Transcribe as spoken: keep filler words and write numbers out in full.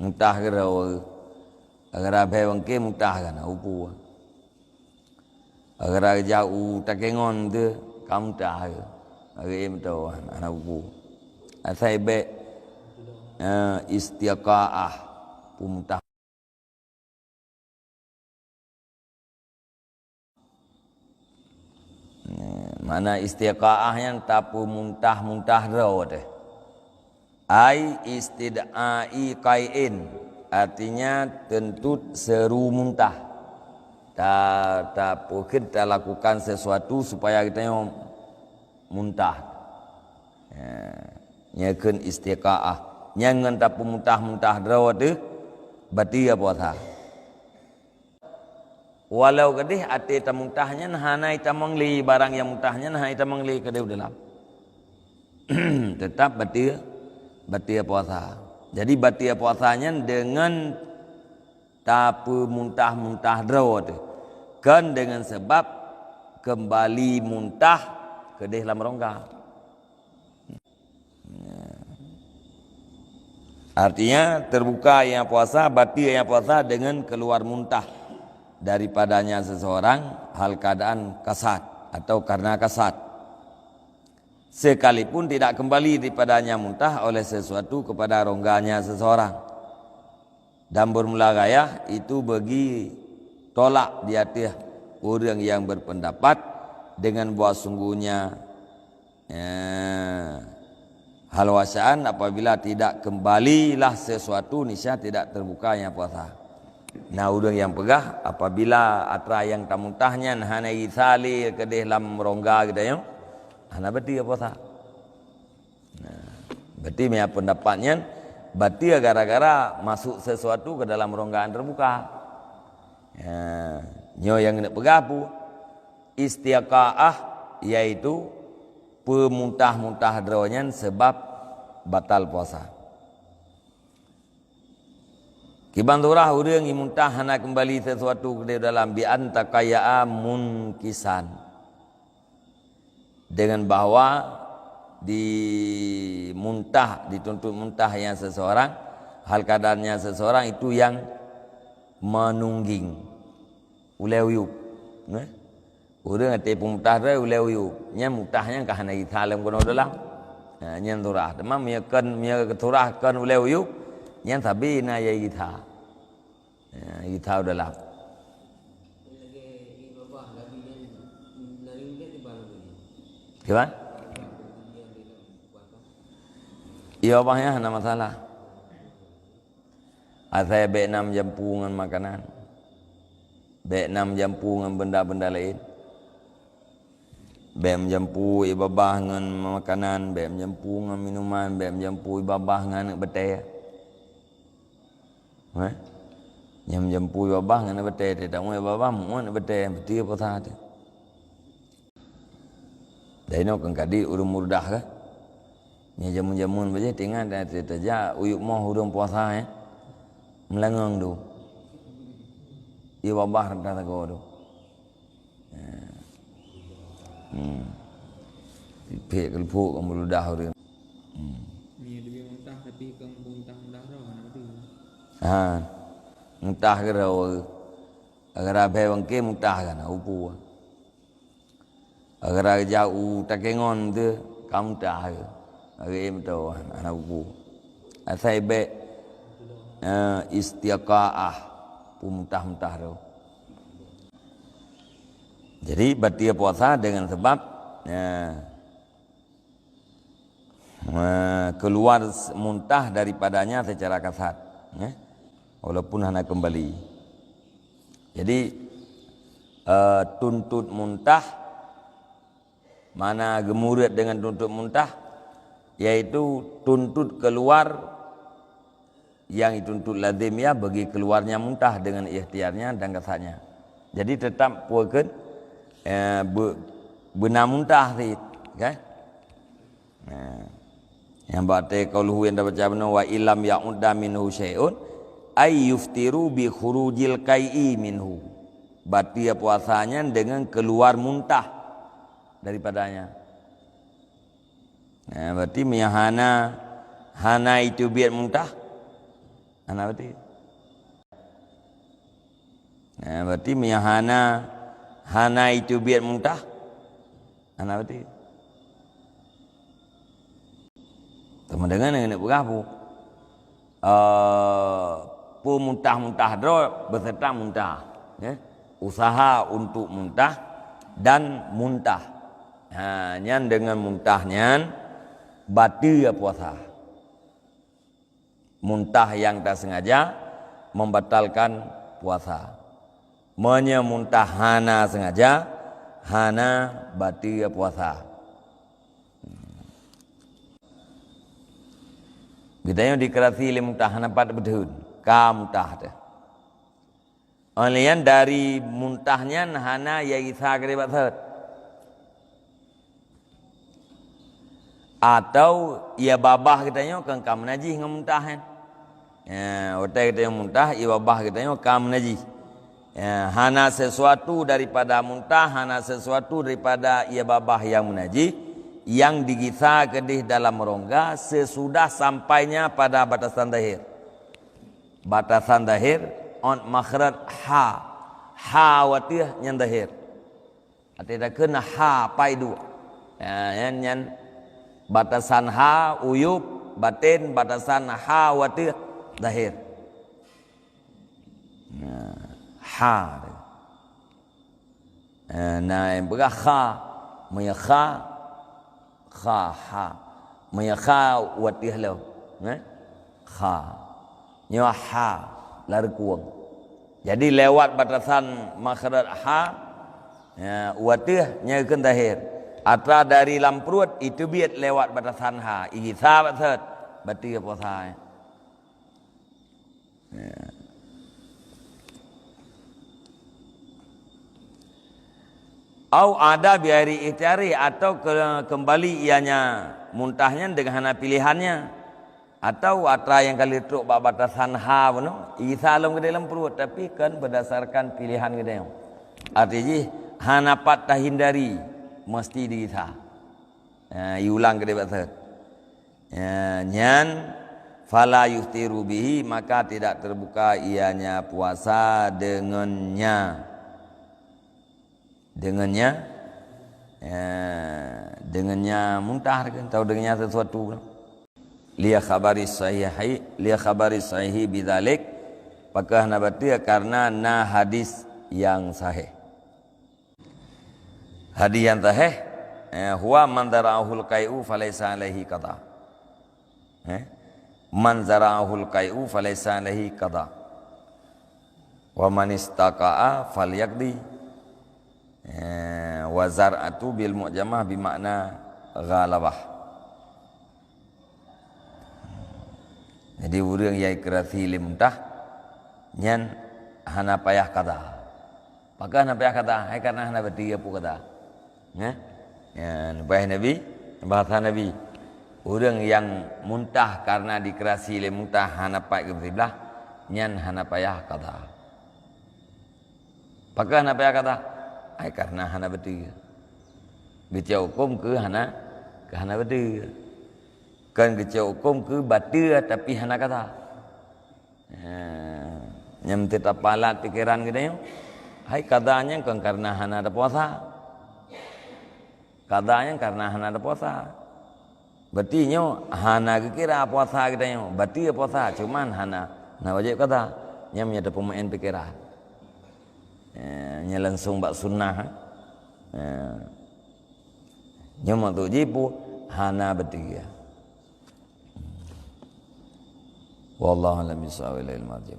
Muntah keudroe. Gara-gara bhée bangke muntah kan, upu. Gara-gara jak u takengon tu, ka muntah. Hari meutoh, hana upu. Asai bék, eh, istiqaah, peumuntah. Makna istiqaah nyan tapeumontah-montah droe teuh. Ai istid'ai qai'in, artinya tuntut seuru muntah. Ta, tapeukheun, talakukan sesuatu supaya geutanyoe muntah. Ya, nyan kheun istiqaah. Nyan ngon tapeumontah-montah droe teuh, bateue puasa. Walau keudeh até tamuntah nyan hana itamong lé, barang nyang muntah nyan hana itamong lé keudeh u dalam. Tetap bateue, bateue puasa. Jadi bateue puasa nyan deungon tapeumontah-montah droe teuh, kon deungon sabab keumbali muntah keudeh lam rongga. Artinya, terbuka nyang puasa, bateue nyang puasa deungon keluar muntah daripadanya seseorang hal keadaan kasad atau karena kasad. Sekalipun tidak kembali daripadanya muntah oleh sesuatu kepada rongganya seseorang. Dan bermula gaya itu bagi tolak di ateueh ureuëng nyang berpendapat dengan bahwa sungguhnya, eh, hal wasaan apabila tidak kembalilah sesuatu, niscaya tidak terbukanya puasa. Nah, ureuëng nyang peugah apabila atra nyang tamuntah nyan hana gisa lé keudeh lam rongga geutanyoe, hana bateue puasa. Nah, berarti meunyo pendapat nyan bateue gara-gara masuk sesuatu ke dalam rongga nyang terbuka. Ya, nyoe nyang keuneuk peugah peue? Istiqaah, yaitu peumuntah-muntah droe nyan sebab batal puasa. Kiban surah ureuëng nyang muntah hana keumbali sesuatu keudeh dalam bi an taqayya'a munkisan. Dengan bahwa dimuntah, dituntut muntah nyang seseorang, hal keadaannya seseorang itu yang menungging, ulée uyueb. Nah, ureuëng até peumuntah droe ulée uyueb. Nyan muntah nyan ka hana gisa lom keunoe dalam. Nah, nyan surah. Teuma meunyo kon, meunyo surah kon ulée uyueb, nyan sabe na nyang gisa. Ya, gisa u dalam. Kiban? Iya, babah nyan hana masalah. Asai bék na meujampu ngon makanan. Bék na meujampu ngon benda-benda laén. Bék meujampu ie babah ngon makanan, bék meujampu ngon minuman, bék meujampu ie babah ngon aneuëk batée. Eh? Nyang meujampu ie babah ngon batée, teutamong ie babah muet batée, beutôi puasa teuh. Dan inoe kon kadi ureuëng murdah kah? Nyang jameun-jameun bajée teuingat dan teutajak uyueb moh ureuëng puasa, eh? Meulangong tu. Ie babah rata sagoe tu. Hmm. Pihak keuleumpok ka meuludah ureuëng. Hmm. Ni lebih muntah tapi keu muntah-muntah roh, anak tu. Ha. Muntah keudroe. Gara-gara bhée bangke muntah kan, upu. Gara-gara jak u takengon tu, ka muntah. Hari meutoh, hana upu. Asai bék, eh, istiqaah, peumuntah-muntah tu. Jadi, bateue puasa dengan sebab, ya, eh, keluar muntah daripadanya secara kasat, ya, walaupun hana kembali. Jadi, eh, tuntut muntah, makna geumurit dengan tuntut muntah, yaitu tuntut keluar yang dituntut lazim ya bagi keluarnya muntah dengan ikhtiarnya dan kasatnya. Jadi tetap puakeun, eh, be-, beuna muntah sit, kan? Nah, nyang bak te qauluhu nyang tabaca bunoe, "Wa illam ya'udda minhu syai'un ay yuftiru bi khurujil qai'i minhu." Bateue puasa nyan dengan keluar muntah daripadanya. Nah, berarti meunyo hana, hana iteubiet muntah, Hana beutôi. Nah, berarti meunyoe hana, hana iteubiet muntah, hana beutôi. Teuma deungon keuneuk peugah peue? Eh, peumuntah-muntah droe beserta muntah, ya. Usaha untuk muntah dan muntah. Ha, nyan deungon muntah nyan bateue puasa. Muntah nyang taseungaja membatalkan puasa. Meunyoe muntah hana seungaja, hana bateue puasa. Geutanyoe dikeurasi lé muntah hana pat beudeuen, ka muntah teuh. Óh lheueh nyan dari muntah nyan hana ia gisa keudeh bak sot. Atau ia babah geutanyoe kon ka meunajih ngon muntah nyan. Ya, watée geutanyoe muntah, ia babah geutanyoe ka meunajih. Ya, hana sesuatu daripada muntah, hana sesuatu daripada ia babah nyang meunajih, nyang digisa keudeh dalam rongga sesudah sampainya pada batasan zahir. Batasan zahir, ot makhraj ha. Ha wateuh nyan zahir. Até takheun ha pai duek. Ya, nyan, nyan batasan ha, uyub, baten, batasan ha wateuh zahir. Nah, ha. Eh, na nyang peugah kha. Meunyoe kha, kha, ha. Meunyoe kha, wateuh lom. Eh? Kha. Nyoe ha, lam reukueng. Jadi, lewat batasan makhraj ha, ya, wateuh nyan kheun zahir. Atra dari lam pruet, iteubiet lewat batasan ha. Igisa bak sot, bateue puasa. Ya. Au ada bi ghairi ikhtiyari, atau ke-, kembali ianya muntah nyan dengan hana pilihannya, atau atra nyang ka lheueh trok bak batasan ha bunoe, igisa lom keudeh lam pruet, tapi kon berdasarkan pilihan geutanyoe. Arti jih hana pat tahindari, mesti digisa. Ha, iulang keudeh bak sot. Ya, nyan, fala yuftiru bihi, maka tidak terbuka ianya puasa dengannya. Dengannya, ya, dengannya muntah atau dengannya sesuatu. Li khabari sahihi, li khabari sahihi bidzalik, pakon hana bateue karena na hadis yang sahih. Hadis nyang sahih, eh, huwa man zara'ahul qai'u falaisa alaihi qada. Eh? Man zara'ahul qai'u falaisa alaihi qada. Wa man istaqa'a falyaqdi. Eh, wa zar'atu bil mu'jamah bi makna ghalabah. Jadi, ureuëng nyang ikeurasi lé muntah, nyan hana payah qada. Pakon hana payah qada? Hai karena hana bateue peue qada. Nyan? Ya, leubeh Nabi, bahasa Nabi. Ureuëng nyang muntah karena dikeurasi lé muntah hana pat geusiblah, nyan hana payah qada. Pakon hana payah qada? Ai karena hana bateue. Geucok huköm keu hana, keu hana bateue. Kon geucok huköm keu bateue tapi hana qada. Ha, nyang teutab palat pikeran geutanyoe. Hai qada nyan kon karena hana tapuasa. Qada nyan karena hana tapuasa. Berarti nyoe hana geukira puasa geutanyoe. Bateue puasa, cuman hana, hana wajéb qada. Nyan meunyoe tapeumeu'en pikeran. Eh, nyan langsung bak sunnah, eh. Nyoe maksud jih peue? Hana bateue. Wallahu a'lam bishawab, ilaihil marji'.